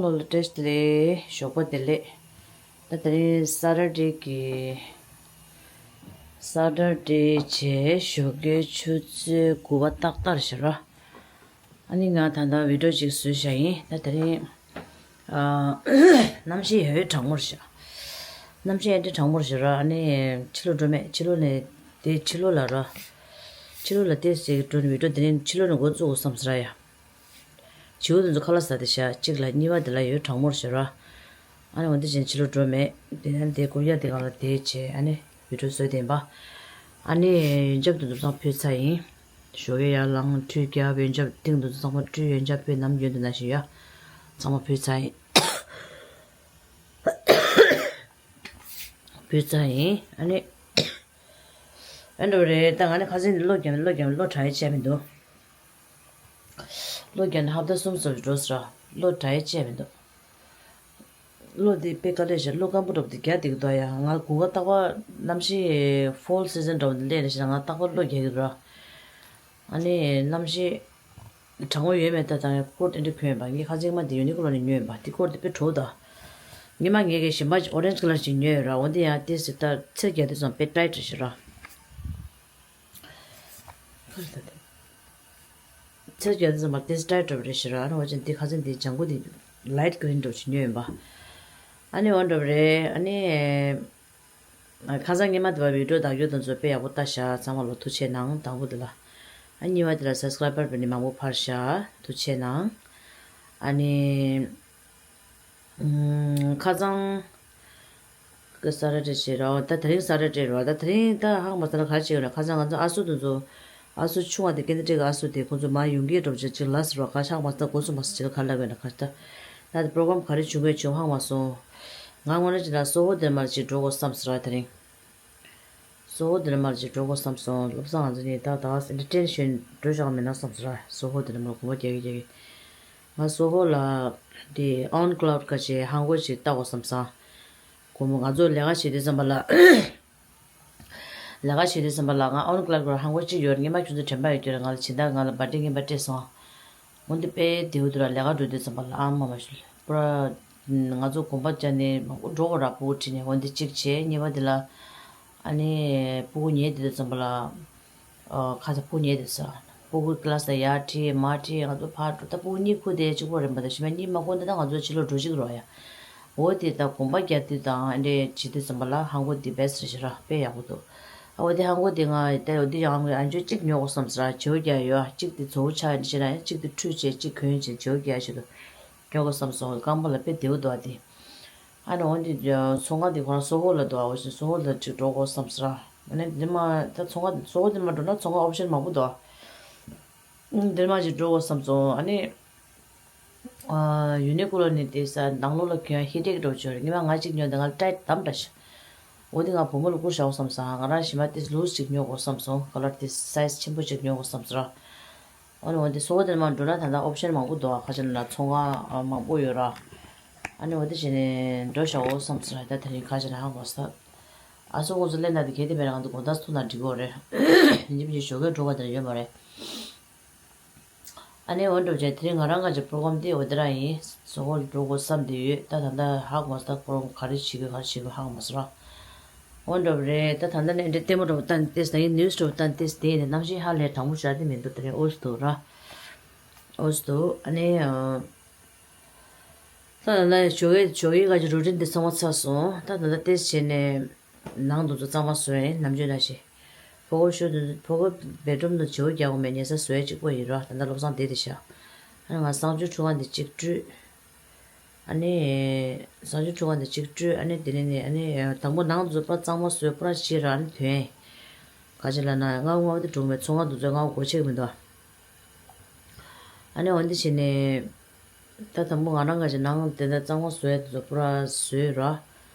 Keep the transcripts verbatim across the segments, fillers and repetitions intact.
ལོ་ལ་བཀྲ་ཤིས་བདེ་ལེགས། ཞོགས་པ་བདེ་ལེགས། ད་དེ་རིང་ས་ཊར་ཌེ་གི་ས་ཊར་ཌེ་བྱས་ཞོགས་ཀའི་ཆུ་ཚོད་དགུ་པ་ཏག་ཏག་རེད་ཤག་ར། ཨ་ནི་ང་ད་ལྟ་བི་ཌིའོ་ཅིག་བཟོས་བཞག་ཡིན། ད་དེ་རིང་ཨ་གནམ་གཤིས་ཡོད་གྲང་མོ་རེད་ཤག་གནམ་གཤིས་ཡང་དེ་གྲང་མོ་རེད་ཤག་ར། ཨ་ནི་ཕྱི་ལོགས་འགྲོ་མེད། ཕྱི་ལོགས་ནས་དེ་ཕྱི་ལོགས་ལ་ར། ཕྱི་ལོགས་ལ་ཏོག་ཙམ་འགྲོ་ནས་བི་ཌིའོ་དེ་རིང་ཕྱི་ལོགས་ནས་འགོ་བཙུགས་དགོས་བསམ་ཟེར་ཡ། བྱིའུ་དེ་ཚོ་ཁ་ལག་ཟ་བསྡད་ཤག་གཅིག་ལ་གཉིས་པ་དེ་ལ་ཡོད་གྲང་མོ་རེད་ཤག་ར། ཨ་ནི་འོ་དེ་བཞིན་ཕྱི་ལོགས་འགྲོ་མེད། དེ་ནས་དེ་རྐུབ་བཀྱག་དེ་སྒང་ལ་བསྡད་བྱས་ཨ་ནི་བི་ཌིའོ་བཟོས་བསྡད་པ། ཨ་ནི་ཡོན་ཆབ་དེ་ཚོ་ཚང་ཕུལ་ཚར་ཡིན། ཞོགས་ཀས་ཡར་ལངས་ཁྲུས་བརྒྱབ། ཡོན་ཆབ་ཐེངས་དེ་ཚོ་ཚང་མ་བཀྲུས། ཡོན་ཆབ་ཕུལ། ནམ་རྒྱུན་དུ་ནང་བཞིན་ཡ་ཚང་མ་ཕུལ་ཚར་ཡིན། ཕུལ་ཚར་ཡིན། ཨ་ནི་ཨེ་འགྲོ་རེད། ད་ང་ནི་ཁ་སང་གློ་རྒྱག་ནས་གློ་རྒྱག་ནས་གློ་དྲག་ཡས་བྱས་མི་འདུག་གློ་རྒྱག་ནས་ཧབ་ཏ་གསུམ་ཙམ་འགྲོ་ཟེར། གློ་དྲག་ཡས་བྱས་མི་འདུག་གློ་འདི་དཔེ་དཀའ་ལས་ཤག་གློ་སྐམ་པོ་འདྲ་པོ་འདི་རྒྱག་བསྡད་ཀྱི་འདུག་ཡ། ང་དགུན་ཁ་རྟག་པར་གནམ་གཤིས་ཕོལ་སི་ཛན་འདྲ་པོ་འདི་སླེབས་ནས་ཤི་ན་ང་རྟག་པར་གློ་རྒྱག་གི་འདུག་ར། ཨ་ནི་གནམ་གཤིས་གྲང་མོ་ཡོད་མེད་ལྟ་དང་ཀོཊ་དེ་འདྲ་གྱོན་ཡོད་པ། ངས་ཁ་སང་ཉི་མ་འདི་ཡུ་ནི་ཀོ་ལོ་ནས་ཉོས་ཡོད་པ། འདི་ཀོཊ་འདི་དཔེ་བྲོ་བོ་འདུག་ཉི་མ་ངས་ཀྱི་གཞན་པ་ཨོ་རེན་ཇི་ཀ་ལར་ཅིག་ཉོས་ཡོད་ར། འོ་འདི་ཡང་ཏོག་ཙམ་ད་ཚེར་རྒྱག་དུས་ཙམ་དཔེ་ཊའིཊ་རེད་ཤག་ར། ཚེར་རྒྱག་དུས་ཙམ་པ་ཏོག་ཙམ་ཊའིཊ་འདྲ་པོ་རེད་ཤག་ར། ཨ་ནི་འོ་ཅན་འདི་ཁ་སང་འདི་ལྗང་ཁུ་འདི་ལའིཊ་གྷི་རིན་འདྲ་པོ་ཅིག་ཉོས་ཡིན་པ། ཨ་ནི་འོ་འདྲ་པོ་རེད། ཨ་ནི་ཁ་སང་ཉི་མ་དེ་པར་བི་ཌིའོ་བདག་སྐྱོར་དང་ཚོ་དཔེ་ཡག་པོ་ལྟ་ཤག་ཚང་མ་ལ་ཐུགས་ཆེ་གནང་། དང་པོ་དེ་ལ། ཨ་གཉིས་པ་དེ་ལ་སབ་སི་ཀ་རའི་བར་བས་ནི་མང་པོ་འཕར་ཤག་ཐུགས་ཆེ་གནང་། ཨ་ནི་ཁ་སང་གི་ས་ཊར་ཌེ་བྱས་རོགས། ད་དེ་རིང་ས་ཊར་ཌེ་རོགས། ད་དེ་རིང་ད་ཧང་མ་ས་ལ་ག་རེ་བྱས་ཡོད་ན། ཁ་སང་ང་ཚོ་ཨ་སུ་དེ་ཚོ་ཨ་སུ་ཆུང་བ་དེ་ཀེན་ཌི་ཊི་གི་ཨ་སུ་དེ་ཁོང་ཚོ་མར་ཡོང་གི་འགྲོ་བྱས་ཅིག་ལབ་ཟེར་བ། ག་ཧང་མ་ས་གོ་སོང་མ་ས་ཅིག་ག་ལབ་ཡོད་ན། ག་ད་ད་དེ་པོ་རོ་གྷ་རམ་ག་རེ་བྱུང་གི་བྱུང་ཧང་མ་སོང་། ང་དངོས་གནས་ཅིག་ན་སོ་ཧོ་དེ་མར་ཅིག་འགྲོ་དགོས་བསམ་ཟེར་བ། དེ་རིང་སོ་ཧོ་དེ་མར་ཅིག་འགྲོ་དགོས་བསམ་སོང་། བློ་བཟང་ང་ཚོ་གཉིས་ད་ད་ཨེན་ཊར་ཊེན་ཞིག་འགྲོ་བཞག་མེད་ན་བསམ་ཟེར་བ། སོ་ཧོ་དེ་མར་གོམ་པ་རྒྱག་གི་རྒྱག་གི། ང་སོ་ཧོ་ལ་དེ་ཨོན་ཀ་ལའུ་ཌི་ག་ཅིག་ཧང་གོ་ཅིག་ལྟ་དགོས་བསམ་སོང་། དགོང་མོ་ང་ཚོ་ལས་ཀ་བྱེད་དུས་ཙམ་པ་ལ། ལས་ཀ་བྱེད་དུས་ཙམ་པ་ལ་ང་ཨོན་ཀ་ལའུ་ཌི་ཧང་གོ་གཅིག་ཡོད་རེད། སྔོན་མ་ཁྱོད་ཚོ་དྲན་པ་ཡོད་རྒྱུ་རེད། ང་ལ་སྦྱིན་བདག་ང་ལ་བར་ཐི་ཌེ་རྔན་པ་སྤྲད་སོང་། འོན་ཏེ་དཔེ་བདེ་པོ་འདུག་ར། ལས་ཀ་འགྲོ་དུས་ཙམ་པ་ལ་ཨ་མ་མ་ཞུ་པུ་ར། ང་ཚོ་གོམ་པ་བརྒྱབ་ནས་མང་པོ་འགྲོ་དགོས་ར། སྤུ་གུ་ཁྲིད་ནས། འོན་ཏེ་གཅིག་བྱས། གཉིས་པ་དེ་ལ་ཨ་ནི་སྤུ་གུ་ཉལ་དུས་ཙམ་པ་ལ། ཨ་ཁ་ཚ་སྤུ་གུ་ཉལ་དུས་ས། སྤུ་གུ་ཀི་ལ་སི་ལ་ཡར་ཁྲིད་མར་ཁྲིད། ང་ཚོ་ཕར་འགྲོ། ད་སྤུ་གུ་གཉིད་ཁུག་དེ་གཅིག་པོ་རེད་པ། ད་ཕྱི་མ་གཉིད་མ་ཁུག་དེ་ད་ང་ཚོ་ཕྱི་ལོགས་འགྲོ་གཅིག་རོགས་ཡ། འོ་དེ་ད་གོམ་པ་རྒྱག་དུས་དང་ཨ་འདྲས་བྱེད་དུས་ཙམ་པ་ལ་ཧང་གོ་དེ་བེ་སི་ཊི་རེད་ཤག་ར། དཔེ་ཡག་པོ་འདུག་ཨ་འོ་དེ་ཧང་གོ་དེ་ང་ད་འོ་དེ་ཡང་ཨ་མཆོད་གཅིག་ཉོ་དགོས་བསམ་ཟེར་ར། བྱེའུ་རྒྱག་ཡོད། གཅིག་དེ་བཙོག་པོ་ཆགས་ཡིན་ཕྱིན་ན་ཡང་གཅིག་དེ་ཁྲུས་བྱས་གཅིག་གོན་བྱས་བྱེའུ་རྒྱག་ཆེད་དུ་ཉོ་དགོས་བསམ་སོང་། སྐམ་པོ་ལ་དཔེ་བདེ་པོ་འདུག་ཨ་དེ། ཨ་ནི་འོ་དེ་ཚོང་ཁང་དེ་ཁོ་རང་སོ་ཧོ་ལ་འདུག་ཨ། འོ་ཞིག་སོ་ཧོ་ལ་ཅིག་འགྲོ་དགོས་བསམ་ཟེར་ར། ཨ་ནི་འདི་མ་ད་ཚོང་ཁང་སོ་ཧོ་འདི་མ་འགྲོ་ན་ཚོང་ཁང་ཨོབ་ཤན་མང་པོ་འདུག་ཨ། འདིར་མ་ཅིག་འགྲོ་དགོས་བསམ་སོང་། ཨ་ནི། ཨ་ཡུ་ནི་ཀོ་ལོ་ནི་དེ་ས་ནང་ལོགས་ལ་གྱོན་ཧི་ཊེག་འགྲོ་ཆོག་རེད། ཉི་མ་ང་གཅིག་ཉོས་འདི་ང་ལ་ཊའིཊ་དམ་འདྲ་ཞིག་འོ་དེ་ང་བུ་མོ་ལ་བསྐུར་བཞག་དགོས་བསམ་སོང་། ང་རང་ཞི་མ་ཏིས་ལུས་ཅིག་ཉོ་དགོས་བསམ་སོང་། ཀ་ལར་ཏིས་སའི་ཛི་ཆེན་པོ་ཅིག་ཉོ་དགོས་བསམ་སོང་ར། ཨ་ནི་འོ་དེ་སོ་ཧོ་དེར་མ་འགྲོ་ན་ད་ལྟ་ཨོབ་ཤན་མང་པོ་འདུག་ཨ། ཁ་ཆེ་ན་ཚོང་ཁང་མང་པོ་ཡོད་ར། ཨ་ནི་འོ་དེ་བྱས་ནས་འགྲོ་བཞག་དགོས་བསམ་སོང་ར། ད་དེ་རིང་ཁ་ཆེ་ན་ཧང་གོ་ས། ཨ་སོ་ཁོང་ཚོ་ལས་ན་དེ་གལ་ཏེ་མེད་ན་ང་ཚོ་དགོང་དག་ཐུག་ན་འགྲིག་གི་རེད། ཡིན་གཅིག་མིན་གཅིག་ཞོགས་ཀས་འགྲོ་བ་དེ་ཡོད་མ་རེད། ཨ་ནི་འོ་འགྲོ་བྱས་དེ་རིང་ང་རང་ག་ཅིག་པོ་རོ་གྷ་རམ་དེ་འོ་དེ་རང་ཡིན། སོ་ཧོ་ལ་འགྲོ་དགོས་བསམ་བསྡད་ཡོད། ད་ད་ལྟ་ཧ་གོ་མ་སོང་། ད་པོ་རོ་གྷ་རམ་ག་རེ་བྱེད་དགོས་ག་རེ་བྱེད་དགོས་ཧ་གོ་མ་སོང་ར། འོ་འགྲོ་བ་རེད། ད་ད་ལྟ་ནས་འདྲ་ལྟད་མོ་འདྲ་པོ་ལྟ་ནས་ཏེས་ད་ཡིན་ནིའུ་སི་འདྲ་པོ་ལྟ་ནས་ཏེས་དེ་ཡིན་ནས་གནམ་གཤིས་ཧ་ལས་གྲང་མོ་ཞེ་དྲག་མི་འདུག་དེ་རིང་འོ་ཙམ་འདུག་ར། འོ་ཙམ་འདུག་ཨ་ནི་ཨ། ད་ད་ལྟ་ཞོགས་ཀས་ཞོགས་ཀས་ག་ཅིག་རུ་ཊིན་དེ་ཚང་མ་ཚར་སོང་། ད་ད་ལྟ་ཏེས་བྱས་ནས། ནང་དུ་ཚོ་གཙང་མ་བཟོས་ནམ་རྒྱུན་ནང་བཞིན། ཕོ་ཁོ་ཤོ་དུ་ཕོ་ཁོ་བེད་རུམ་དུ་བྱེའུ་རྒྱག་དགོས་མེད་ཉལ་ས་བཟོས་གཅིག་པོ་ཡིན་རོ། ད་ལྟ་བློ་བཟང་བསྡད་དེ་ཤག་ཨ་ནི་ང་གསང་སྤྱོད་ཁྲུས་ཁང་དེ་གཅིག་བཀྲུས། ཨ་ནི། གསང་སྤྱོད་ཁྲུས་ཁང་དེ་གཅིག་བཀྲུས། ཨ་ནི་དེ་ནས་ནི་ཨ་ནི་དང་པོ་ནང་དུ་ཚོ་པ་གཙང་མ་བཟོས་པོ་ར་བྱས་ར། ཨ་ནི་དོན། ག་ཅི་ལ་ན་སྔ་པོ་སྔ་པོ་དེ་འགྲོ་གི་མེད། ཚོང་ཁང་དུ་ཚོ་སྔ་པོ་སྒོ་ཕྱེ་གི་མི་འདུག་ཨ་ནི་འོན་ཏེ་བྱས་ནས། ད་དང་པོ་ང་རང་ག་ཅིག་ནང་དེ་འདྲ་གཙང་མ་བཟོ་ཡ་དེ་ཚོ་པུ་ར་བཟོས་ར།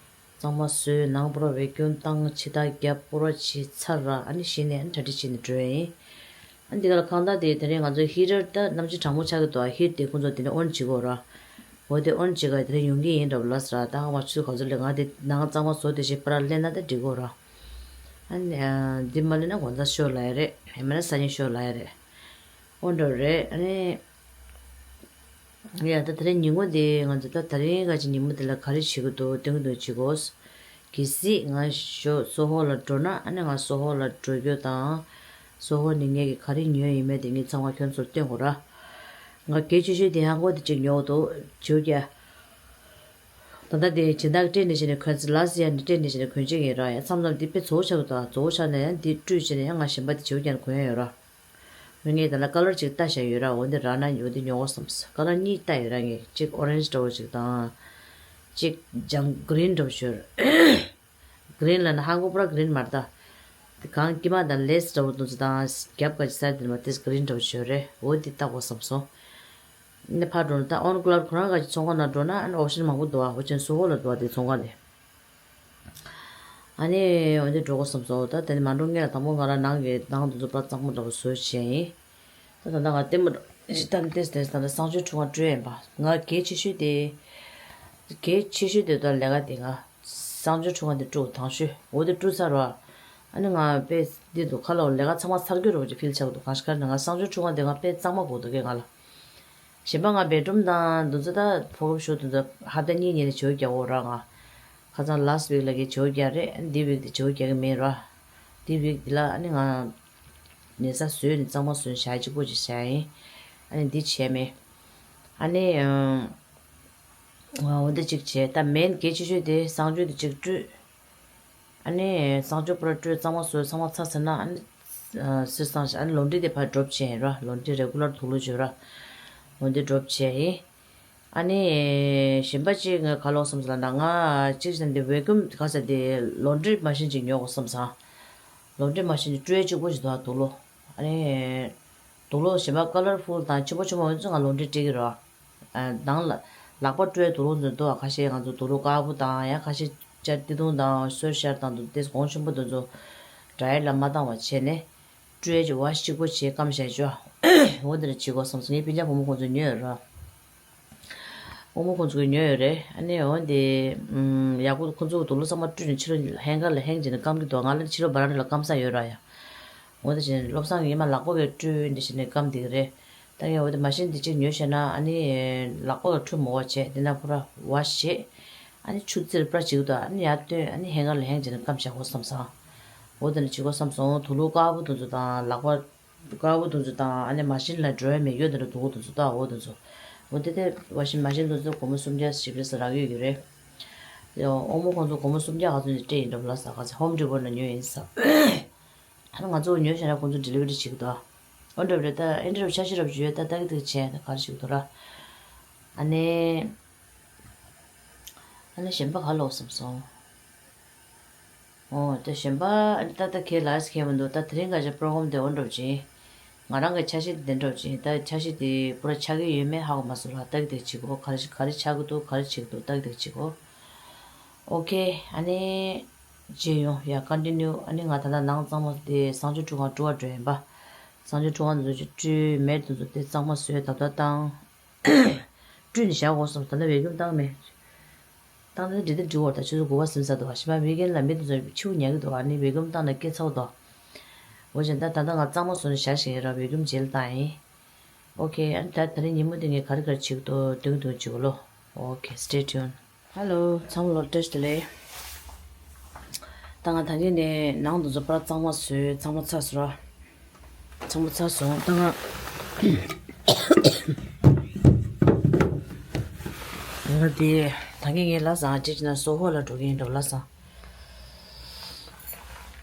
གཙང་མ་བཟོས། ནང་པུ་ར་བེ་ཀྱུམ་བཏང་། ཕྱི་ཐག་བརྒྱབ། པུ་ར་བྱས་ཚར་ར། ཨ་ནི་གཞི་ནས་ཨ་ནི་གྲ་སྒྲིག་བྱས་ནས་འགྲོ་ཡ་ཡིན། ཨ་ནི་འདི་ག་ལ་ཁང་བདག་དེ་དེ་རིང་ང་ཚོ་ཧི་ཊར་ད་གནམ་གཤིས་གྲང་མོ་ཆགས་ཀྱི་འདུག་ཨ། ཧི་ཊར་དེ་ཁོང་ཚོ་དེ་འདྲ་ཨོན་བྱེད་དགོས་ར། འོ་དེ་ཨོན་བྱེད་ག་དེ་རིང་ཡོང་གི་ཡིན་འདྲ་པོ་ལབ་ས་ར། ད་ཧ་མ་ཆུ་ག་ཚོད་ལས་ང་དེ་ནང་གཙང་མ་བཟོ་དེ་བྱས་པུ་ར་ལེན་ན་ད་འགྲིག་གོ་ར། ཨ་ནི་འདི་མ་ལེན་ན་དགོང་དག་ཤོར་ལབ་ཡ་རེད། ཡང་མིན་ན་སང་ཉིན་ཤོར་ལབ་ཡ་རེད། འོ་འདྲ་རེད། ཨ་ནི། ཡ་ད་དེ་རིང་ཉིན་མོ་དེ་ང་ཚོ་ད་དེ་རིང་ག་ཅིག་ཉིན་མོ་དེ་ལ་ག་རེ་བྱེད་ཀྱི་འདུག་སྟོན་གྱི་འདུག་བྱེད་དགོས། གལ་སྲིད་ང་ཞོ་སོ་ཧོ་ལ་འགྲོ་ན་ཨ་ནི་ང་སོ་ཧོ་ལ་འགྲོ་རྒྱུ་དང་། སོ་ཧོ་ནས་ངས་ཀྱི་ག་རེ་ཉོས་ཡིན་མེད་དེ་ངས་ཚང་མ་ཁྱོད་ཚོར་སྟོན་དགོས་ར། ང་གལ་ཆེ་ཤོས་དེ་ཧང་གོ་དེ་གཅིག་ཉོ་འདུག་བྱེད་རྒྱ། ད་ལྟ་དེ་སྦྱིན་བདག་སྤྲད་ནས་བྱས་ནས་གོན་ཚེ་ལ་སི་ཡ་ནས་སྤྲད་ནས་བྱས་ནས་གོན་ཆེད་ཡིན་ར། ཡ་མཚམས་མཚམས་དེ་དཔེ་བཙོག་ཆགས་འདུག་གཙོ་བོ་ཆགས་ནས་ཡང་དེ་བཀྲུས་བྱས་ནས་ཡང་ང་གཞན་པ་དེ་བྱེད་རྒྱ་ནས་གོན་ཡ་ཡོད་ར། ངས་ད་ལྟ་ཀ་ལར་གཅིག་ལྟ་བཞག་ཡོད་ར། འོ་འདི་རག་ན་འོ་འདི་ཉོ་དགོས་བསམས། ཀ་ལར་གཉིས་ལྟ་ཡོད་ར། ངས་གཅིག་ཨོ་རེན་ཇི་འདྲ་བོ་གཅིག་དང་། གཅིག་ལྗང་གི་རིན་འདྲ་བོ་ཞིག་ཡོད་ར། གི་རིན་ལབ་ན་ཧང་གོ་པུ་ར་གི་རིན་མ་རེད་ད། དེ་གང་དཀྱིལ་མ་དང་ལེ་སི་འདྲ་བོ་འདུག་ཚོ་དང་རྒྱབ་ཀ་ཅིག་གསར་དེ་མ་དེ་གི་རིན་འདྲ་བོ་ཞིག་ཡོད་རེད། འོ་འདི་ལྟ་དགོས་བསམས་སོང་། ནི་ཕར་འགྲོ་ན་ད་ཨོན་ཀླའུ་ཁོ་རང་ག་ཅིག་ཚོང་ཁང་ནང་འགྲོ་ན་ཨ་ནི་ཨོབ་ཤན་མང་པོ་འདུག་ཨ། འོ་ཅན་སོ་ཧོ་ལ་འདུག་ཨ། དེ་ཚོང་ཁང་དེ། ཨ་ནི་འོན་ཏེ་འགྲོ་དགོས་བསམ་སོང་། ད་དེ་ནི་མ་འགྲོ་སྔོན་ལ་དང་པོ་ང་རང་ནང་གི་ནང་དུ་འཛུལ་བར་གཙང་མ་འདྲ་བོ་བཟོས་བྱས་ཡིན། ད་ད་ལྟ་ང་ལྟད་མོ་ཞིག་ལྟ་ནས་ཏེས་ཏེས་ད་ལྟ་གསང་སྤྱོད་ཁྲུས་ཁང་སྤྲོད་ཡིན་པ། ང་གལ་ཆེ་ཤོས་དེ། གལ་ཆེ་ཤོས་དེ་ད་ལས་ཀ་དེ་ང་གསང་སྤྱོད་ཁྲུས་ཁང་དེ་སྤྲོད་དང་ཤོས་འོ་དེ་སྤྲོད་ཚར་བ། ཨ་ནི་ང་དཔེ་འདི་འདུག་ཁ་ལོ་ལས་ཀ་ཚང་མ་ཚར་རྒྱུ་རོ་ཅིག་ཕིལ་ཆགས་འདུག་གང་ཞིག་ག་ནི་ང་གསང་སྤྱོད་ཁྲུས་ཁང་དེ་ང་དཔེ་གཙང་མ་དགོས་འདུག་གས་ང་ལ། གཞན་པ་ང་བེད་རུམ་དང་འདུ་འཛི་ད་ཕོ་རོབ་ཞུ་འདུ་འཛི་ཧབ་ཏ་གཉིས་གཉིས་ལ་བྱེའུ་རྒྱག་འོ་ར། ང་ཁ་སང་ལ་སི་ཝིག་ལ་གི་བྱེའུ་རྒྱག་རེད། འདི་ཝིག་དེ་བྱེའུ་རྒྱག་གི་མེད་ར། འདི་ཝིག་དེ་ལ་ཨ་ནི་ང་ཉལ་ས་བཟོས་ནས་གཙང་མ་བཟོས་བཞག་གཅིག་པོ་ཅིག་བྱས་ཡིན། ཨ་ནི་འདི་བྱས་མེད། ཨ་ནི་འོ་འདི་གཅིག་བྱས་ད་མེན་གལ་ཆེ་ཤོས་དེ་གསང་སྤྱོད་དེ་གཅིག་བཀྲུས། ཨ་ནི་གསང་སྤྱོད་པུ་ར་སྤྲོད་གཙང་མ་བཟོས་ཚང་མ་ཚར་ཟེར་ན་ཨ་ནི་སི་སང་ཞིག་ཨ་ནི་ལོན་ཌི་དེ་ཕར་ཌོབ་བྱས་ཡིན་ར། ལོན་ཌི་རེ་གུ་ལར་དུག་ལོག་བྱོས་ར། ལོན་ཌི་ཌོབ་བྱས་ཡིན། ཨ་ནི་གཞན་པ་གཅིག་ངས་ག་ལོག་བསམ་ཟེར་ན་ང་གཅིག་བྱས་ན་འདི་ཝེ་ཀུམ་ག་ཟེར་དེ་ལོན་ཌི་མ་ཤིན་ཅིག་ཉོ་དགོས་བསམ་སོང་། ལོན་ཌི་མ་ཤིན་ཅིག་སྤྲོད་གཅིག་པོ་ཞིག་འདུག་ཨ་དུག་ལོག་ཨ་ནི་དུག་ལོག་གཞན་པ་ཀ་ལར་ཕུལ་དང་ཆེན་པོ་ཆེན་པོ་འོན་ཙང་ང་ལོན་ཌི་སྤྲད་ཀྱི་ར། ནང་ལ་ལག་པ་སྤྲོད་དུག་ལོག་ཚོ་འདུག་ཨ། ཁ་ཤས་ང་ཚོ་དུག་ལོག་དཀར་པོ་དང་ཡང་ཁ་ཤས་ཅར་ཏི་ཏུང་དང་སོལ་ཤར་དང་དུ་ཏེ་གོང་ཆེན་པོ་དུ་ཚོ་ཌ་ཡར་ལ་མ་བཏང་བ་བྱས་ནས་སྤྲོད་ཅིག་བ་གཅིག་པོ་བྱས་སྐམ་བཞག་ཅོ། འོ་དེ་ར་བྱེད་དགོས་བསམ་སོང་། ངའི་སྤུན་ཀྱག་བུ་མོ་ཁོང་ཚོ་ཉོས་ཡོད་ར། བུ་མོ་ཁོང་ཚོ་གིས་ཉོས་ཡོད་རེད། ཨ་ནི་འོ་དེ་ཡག་པོ་ཁོང་ཚོ་དུག་ལོག་ཚང་མ་བཀྲུས་ནས་ཕྱི་ལོགས་ཧེང་གར་ལ་ཧེང་བྱས་ནས་སྐམ་གྱི་འདུག་ང་ལ་ཕྱི་ལོགས་བ་ར་འདྲ་ལ་སྐམ་ས་ཡོད་ར་ཡ། འོ་དེ་བྱས་ནས་བློ་བཟང་གིས་ཉི་མ་ལག་པ་གིས་བཀྲུས་འདི་བྱས་ནས་སྐམ་བསྡད་ཀྱི་རེད། ད་ངས་འོ་དེ་མ་ཤེས་འདི་གཅིག་ཉོས་བྱས་ན་ཨ་ནི་ལག་པ་ལ་འཁྲུ་མོ་བ་བྱས་དེ་ན་ཁོ་ར་བ་ཞེས། ཨ་ནི་ཆུ་རྩེར་པྲ་བྱེད་ཀྱི་འདུག་ཨ་ནི་ཡར་བཏོན་ཨ་ནི་ཧེང་གར་ལ་ཧེང་བྱས་ནས་སྐམ་བཞག་དགོས་བསམ་སོང་། འོ་དེ་ནས་བྱེད་དགོས་བསམ་སོང་། དུག་ལོག་དཀར་པོ་དེ་ཚོ་དང་ལག་པ་དཀར་པོ་དེ་ཚོ་དང་ཨ་ནི་མ་ཤིན་ལ་འགྲོ་ཡ་མེད་ཡོད་དེ་འདྲ་དུག་དེ་ཚོ་དང་འོ་དེ་ཚོ། འོ་དེ་དེ་བ་ཤིན་མ་ཤིན་དེ་ཚོ་སྒོར་མོ་སུམ་བརྒྱ་བཞི་བརྒྱ་ཙམ་རག་ཡོད་ཀྱི་རེད། དེ་ཨོ་མོ་ཁོང་ཚོ་སྒོར་མོ་སུམ་བརྒྱ་ག་ཚོད་ནས་སྤྲད་ཡིན་འགྲོ་ལ་ས་ག་ཚོད་ཧོམ་ཌི་པོ་ནས་ཉོས་ཡིན་ས། ཨ་ནི་ང་ཚོ་ཉོས་བྱས་ན་ཁོང་ཚོ་ཌི་ལི་ཝ་རི་བྱེད་ཀྱི་འདུག་ཨ། འོ་འདྲ་བ་རེད། ད་ཨེ་འདྲ་བ་འཆར་གཞི་རབ་ཅིག་ཡོད། ད་ཏག་ཏག་བྱས་ད་ག་རེ་བྱེད་ཀྱི་འདུག་ར། ཨ་ནི། ཨ་ནི་གཞན་པ་ག་ལོག་བསམ་སོང་། ཨོ་ད་གཞན་པ་ཨ་ནི་ད་ད་ཁྱེད་ལ་ཨེ་ཁྱེད་མི་འདུག་ད་དེ་རིང་ག་ཅིག་པྲོ་གྷམ་དེ་འོ་འདྲ་བ་ཅིག་ང་རང་གི་འཆར་གཞི་དེ་འདྲ་བ་ཅིག་ད་འཆར་གཞི་དེ་པུ་ར་ཆགས་ཀྱི་ཡོད་མེད་ཧ་གོ་མ་སོང་ར། ཏག་ཏག་བྱེད་དགོས། ག་རེ་ག་རེ་ཆགས་ཀྱི་འདུག་ག་རེ་བྱེད་ཀྱི་འདུག་ཏག་ཏག་བྱེད་དགོས། ཨོ་ཁེ། ཨ་ནི། རྗེས་ཡོང་ཡ་ཀོན་ཊི་ནིའུ། ཨ་ནི་ང་ད་ལྟ་ནང་གཙང་མ་དེ་གསང་སྤྱོད་ཁྲུས་ཁང་བཀྲུ་བ་འགྲོ་ཡིན་པ། གསང་སྤྱོད་ཁྲུས་ཁང་དེ་ཚོ་ཅིག་བཀྲུས་མེད་དེ་ཚོ་དེ་གཙང་མ་བཟོས་ད་ལྟ་བཏང་། བཀྲུས་ནས་བཞག་དགོས་སོང་། ད་ལྟ་ཝེ་ཀུམ་བཏང་མེད། བཏང་ན་འགྲིག་ད་འགྲིག་འོ། ད་ཆུ་ཚོད་དགུ་པ་ཟིན་ཚར་འདུག་ཨ་ཤི་མ་ཝི་ཀེན་ལ་མི་དེ་ཚོ་ཕྱིའུ་ཉལ་གི་འདུག་ཨ་ནི་ཝེ་ཀུམ་བཏང་ན་སྐད་ཚ་བོ་འདུག་འོ་བྱས་ད་ད་ལྟ་ང་གཙང་མ་བཟོས་ནས་བཞག་བཞིན་ཡིན་ར། ཝེ་ཀུམ་རྗེས་ལ་བཏང་ཡིན། ཨོ་ཁེ། ཨ་ནི་ད་དེ་རིང་ཉིན་མོ་དེ་ངས་ག་རེ་ག་རེ་བྱེད་ཀྱི་འདུག་སྟོན་གྱི་འདུག་བྱེད་གོ་ལོ། ཨོ་ཁེ། Stay tuned. Hello. ཚང་མ་ལོ་བཀྲ་ཤིས་བདེ་ལེགས། ད་ང་ད་གིན་ནས་ནང་དུ་བཟོ་པར་གཙང་མ་བཟོས། གཙང་མ་ཚར་སོང་ར། གཙང་མ་ཚར་སོང་། ད་ང་ང་དེ་ད་གིན་ངས་ལབ་སོང་། ཅིག་ན་སོ་ཧོ་ལ་འགྲོ་གི་ཡིན་འགྲོ་ལབ་སོང་།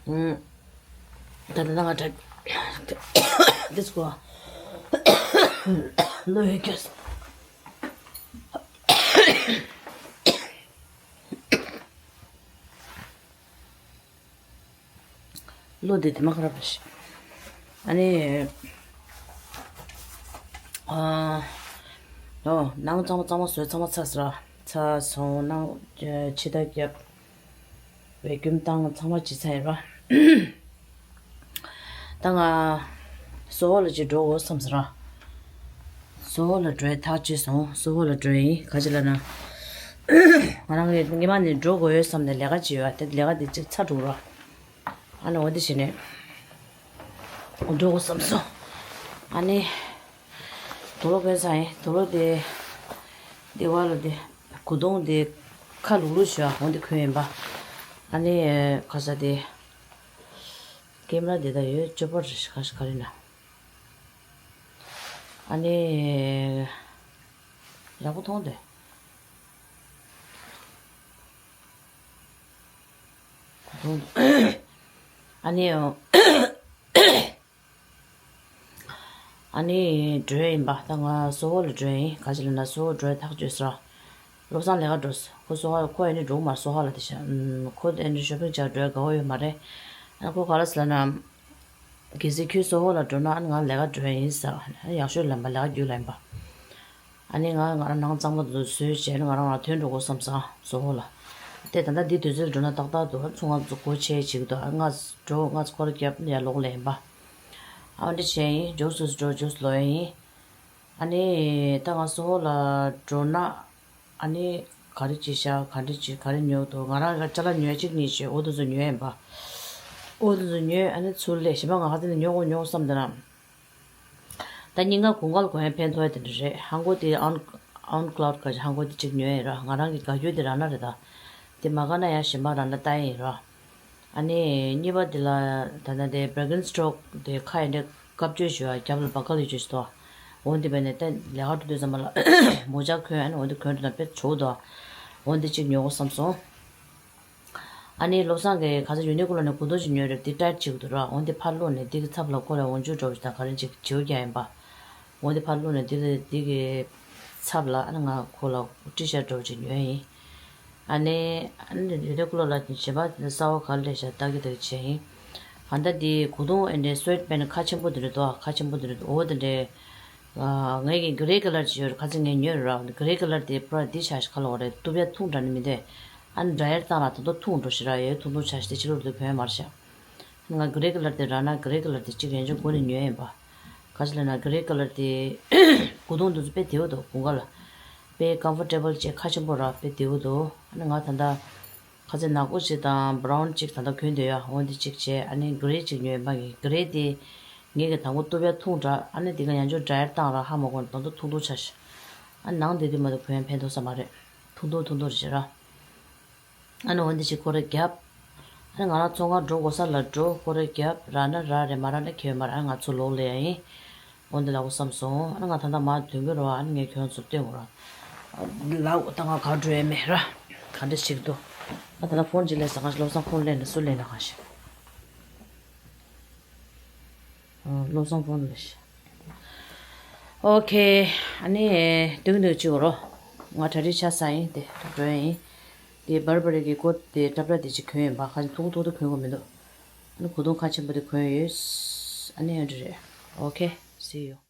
ཨུམ། ད་ལྟ་ང་དྲ་འདི་ཚོ་ལོ་ཡོད་ཀྱི། བློ་བདེ་དེ་མ་ཁ་ར་པ་ཞིག་ཨ་ནི། ཨ། ཨོ་ནང་གཙང་མ་གཙང་མ་བཟོས། གཙང་མ་ཚར་སོང་ར། ཚར་སོང་། ནང་ཕྱི་ད་རྒྱབ། ཝེ་ཀུམ་བཏང་། ཚང་མ་བྱས་ཚར་ཡིན་པ། ད་ང་སོ་ཧོ་ལ་ཅིག་འགྲོ་དགོས་བསམ་སོང་ར། སོ་ཧོ་ལ་འགྲོ་ཡ་ཐག་བཅད་སོང་། སོ་ཧོ་ལ་འགྲོ་ཡ་ཡིན། ག་ཅི་ལབ་ན། ང་རང་གི་ཉི་མ་ནས་འགྲོ་དགོས་ཡོད་བསམ་ནས་ལས་ཀ་ཅིག་ཡོད་ཨ། དེ་ལས་ཀ་དེ་ཅིག་ཚར་འགྲོ་ར། ཨ་ནི་འོ་དེ་བྱས་ནས་འགྲོ་དགོས་བསམ་སོང་། ཨ་ནི། དུག་ལོག་གོན་ཚར་ཡིན། དུག་ལོག་དེ་ དེ་བ་ལ་དེ་གོས་ཐུང་དེ་ཁ་ལུག་ལུག་བྱས་འོང་དེ་གོན་ཡིན་པ། ཨ་ནི་ཁ་ས་དེ་ཀེམ་ར་དེ་ད་ཡོད་ཅོ་པར་རེ་ཁ་ཤ་ག་རེ་ན། ཨ་ནི་ཡག་པོ་མཐོང་དེ། གོས་ཐུང་དེ། ཨ་ནི། ཨ་ནི་འགྲོ་ཡ་ཡིན་པ། ད་ང་སོ་ཧོ་ལ་འགྲོ་ཡ་ཡིན། ག་ཅི་ལ་ན་སོ་ཧོ་འགྲོ་ཡ་ཐག་གཅོད་ས། བློ་བཟང་ལས་ཀ་འགྲོ་ས། ཁོ་སོ་ཧོ་ཁོ་ཨ་ནི་འགྲོ་མ་སོ་ཧོ་ལ་དེ་ཤ། ཁོ་ཨ་ནི་ཤོ་པིང་བྱ་འགྲོ་ཡ་དགའ་བོ་ཡོད་མ་རེད། ཨ་ཁོ་ག་ལ་ས་ལ་ན། གལ་སྲིད་ཁྱོད་སོ་ཧོ་ལ་འགྲོ་ན་ཨ་ནི་ང་ལས་ཀ་འགྲོ་ཡ་ཡིན་ས། ཨ་ནི་ཡག་ཤོས་ལ་ཡིན་པ་ལས་ཀ་རྒྱུ་ལ་ཡིན་པ། ཨ་ནི་ང་ང་རང་ནང་གཙང་མ་དུ་བཟོས་བྱས་ནས་ང་རང་ང་ཐོན་འགྲོ་དགོས་བསམ་སོང་སོ་ཧོ་ལ། དེ་ད་ལྟ་འདི་དུས་ཚོད་འགྲོ་ན་ཏག་ཏག་འདུག་ཚོང་ང་ཚོ་སྒོ་ཕྱེ་ཅིག་འདུག་ཨ་ང་འགྲོ་ང་ཚོ་སྐོར་རྒྱབ་ནས་ཡར་ལོག་ལེན་པ། ཨ་འདི་བྱས་ཡིན། ཇོག་སུ་འགྲོ་ཇོག་སུ་ལོག་ཡིན། ཨ་ནི་ད་ང་སོ་ཧོ་ལ་འགྲོ་ན་ཨ་ནི་ག་རེ་ཅིག་བཞག་ག་འདྲ་ཅིག་ག་རེ་ཉོ་འདུག་ང་རང་ལ་ཅ་ལག་ཉོ་གཅིག་གཉིས་བྱས་འོ་དུ་ཚོ་ཉོ་ཡིན་པ། འོ་དུ་ཚོ་ཉོས་ཨ་ནི་ཚུར་ལས་གཞན་པ་ང་ཧ་ཙི་ནས་ཉོ་དགོས་ཉོ་དགོས་བསམ་འདི་ན། ད་སྙིང་ག་གུང་གལ་གོན་ཕན་ཐོགས་དེ་འདྲ་རེད། ཧང་གོ་དེ་ཨན་ཨན་ཀླའུ་ཌི་ག་ཧང་གོ་དེ་གཅིག་ཉོས་ཡིན་ར། ང་རང་གི་དགའ་སྐྱོ་དེ་ར་ན་རེད་ད། དེ་མ་དགའ་ན་ཡང་གཞན་པ་ར་ན་ལྟ་ཡིན་ར། ཨ་ནི་གཉིས་པ་དེ་ལ་ད་ལྟ་དེ་བྷེར་གིན་སི་ཊོག་དེ་ཁ་ཡིན་འདྲ་བཀབ་བཅོས་ཞུ་བ་རྒྱབ་ལ་བ་ཀ་ལི་བཅོས་ཞུ་དོ། འོན་ཏེ་བས་ནས་ད་ལས་ཀ་འགྲོ་དུས་ཙམ་པ་ལ་མོ་ཇ་གོན་ཨ་ནི་འོན་ཏེ་གོན་འགྲོ་ན་དཔེ་བྱོག་དོ། འོན་ཏེ་གཅིག་ཉོ་དགོས་བསམ་སོང་། ཨ་ནི་བློ་བཟང་གིས་ག་ཚོད་ཡུ་ནི་ཀོ་ལོ་ནས་གོས་ཐུང་ཞིག་ཉོས་རེད། འདི་ཊའིཊ་ཅིག་འདུག་ར། འོན་ཏེ་ཕར་བླུགས་ནས་འདི་གི་ཚབ་ལ་ཁོ་ལ་འོན་ཆུ་འདྲ་བོ་ཞིག་དང་ག་རེ་ཅིག་བྱེའུ་རྒྱག་ཡིན་པ། འོན་ཏེ་ཕར་བླུགས་ནས་འདི་ལ་འདི་གི་ཚབ་ལ་ཨ་ནི་ང་ཁོ་ལ་ཊི་ཤར་འདྲ་བོ་ཅིག་ཉོས་ཡིན། ཨ་ནི་ཨ་ནི་ཡུ་ནི་ཀོ་ལོ་ལ་གཞན་པ་དེ་གསར་བ་ག་རེ་ལས་ཤག་ལྟ་གི་ལྟ་གི་བྱས་ཡིན། ཨ་ད་འདི་གོས་ཐུང་ཨེ་འདྲའི་སུ་ཝེ་ཌི་པེན་ཁ་ཆེན་པོ་དེ་འདྲ་འདུག་ཁ་ཆེན་པོ་དེ་འདྲ་འདུག་འོ་དེ་འདྲའི། ཨ་ངའི་གི་གྷི་རེ་ཀ་ལར་ཅིག་ཡོད་རེད། ཁ་ཚིག་ངས་ཉོས་རེད་ར། གྷི་རེ་ཀ་ལར་དེ་པུ་ར་འདི་ཆ་ཞིག་ཁ་ལོ་རེད། ཏུ་བྱ་ཐུང་འདྲ་ནི་མི་འདུག་ཨ་ནི་ཌ་ཡར་བཏང་ལ་ད་དུང་ཐུང་འགྲོ་ཞིག་ར། ཡོད་ཐུང་ཐུང་ཆ་ཞིག་དེ་ཕྱི་ལོགས་དུ་གོན་མར་ཤག་ང་གྷི་རེ་ཀ་ལར་དེ་ར་ན་གྷི་རེ་ཀ་ལར་དེ་གཅིག་ཡན་ཆོད་མགོ་ནས་ཉོས་ཡིན་པ། ག་ཅི་ལ་ན་གྷི་རེ་ཀ་ལར་དེ་གོས་ཐུང་དུ་དཔེ་བདེ་བོ་འདུག་གོང་ཁ་ལ། དཔེ་ཀམ་ཕོར་ཊེ་བལ་བྱས་ཁ་ཆེན་པོ་ར་དཔེ་བདེ་བོ་འདུག་ཨ་ནི་ང་ད་ལྟ་ཁ་ཚིག་ནག་པོ་ཞིག་དང་བྷ་རའུན་ཅིག་ད་ལྟ་གོན་བསྡད་ཡོད། འོ་འདི་གཅིག་བྱས་ཨ་ནི་གྷི་རེ་ཅིག་ཉོས་ཡིན་པ། ངས་གྷི་རེ་དེ་ངས་གི་དང་པོ་ཏུ་བྱ་ཐུང་དྲགས། ཨ་ནི་དེ་ག་ཡང་ཅུང་ཌ་ཡར་བཏང་ར་ཧ་མ་གོ་ན་ད་དུང་ཐུང་ཐུང་ཆ་ཞིག་ཨ་ནང་དེ་དུས་མ་གཏོགས་གོན་ཕན་ཐོགས་ས་མ་རེད། ཐུང་ཐུང་ཐུང་ཐུང་རེད་ཟེར་ར། ཨ་ནི་འོ་འདི་ཅིག་སྐོར་ར་བརྒྱབ། ཨ་ནི་ང་རང་ཚོང་ཁང་འགྲོ་དགོས་ས་ལ་འགྲོ། སྐོར་ར་བརྒྱབ། ར་ན་ར་རེད་མ་ར་ན་ཁྱོད་མ་ར། ཨ་ང་ཚོ་ལོག་ལེ་ཡ་ཡིན། འོ་འདི་ལ་འོ་བསམ་སོང་། ཨ་ནི་ང་ད་ལྟ་མ་དོན་གི་རོ། ཨ་ནི་ངས་ཁྱོད་ཚོ་སྟོན་དགོས་ར། ལ་འོ་ད་ང་ག་འགྲོ་ཡ་མེད་ར། ག་འདྲ་ཞིག་འདུག་ཨ་ད་ལྟ་ཕོན་ཅིག་ལས་ས་ང་བློ་བཟང་ཕོན་ལེན་ན་སུ་ལེན་ན་གང་ཞིག་བློ་བཟང་ཕོན་ལ་ཤི། ཨོ་ཁེ། ཨ་ནི་དུང་དུང་ཅིག་རོ། ང་གྲ་སྒྲིག་ཆ་ས་ཡིན་ཏེ་འགྲོ་ཡ་ཡིན། དེ་བར་བར་གི་སྐོར་དེ་ཏྲ་པྲ་དེ་ཅིག་གོན་ཡིན་པ། ཁ་ཐུག་ཐུག་ཏུ་གོན་དགོས་མི་འདུག་ཨ་ནི་གོས་ཐུང་ཁ་ཆེན་པོ་དེ་གོན་ཡོད། ཨ་ནི་ཨ་འདྲ་རེད། ཨོ་ཁེ། See you.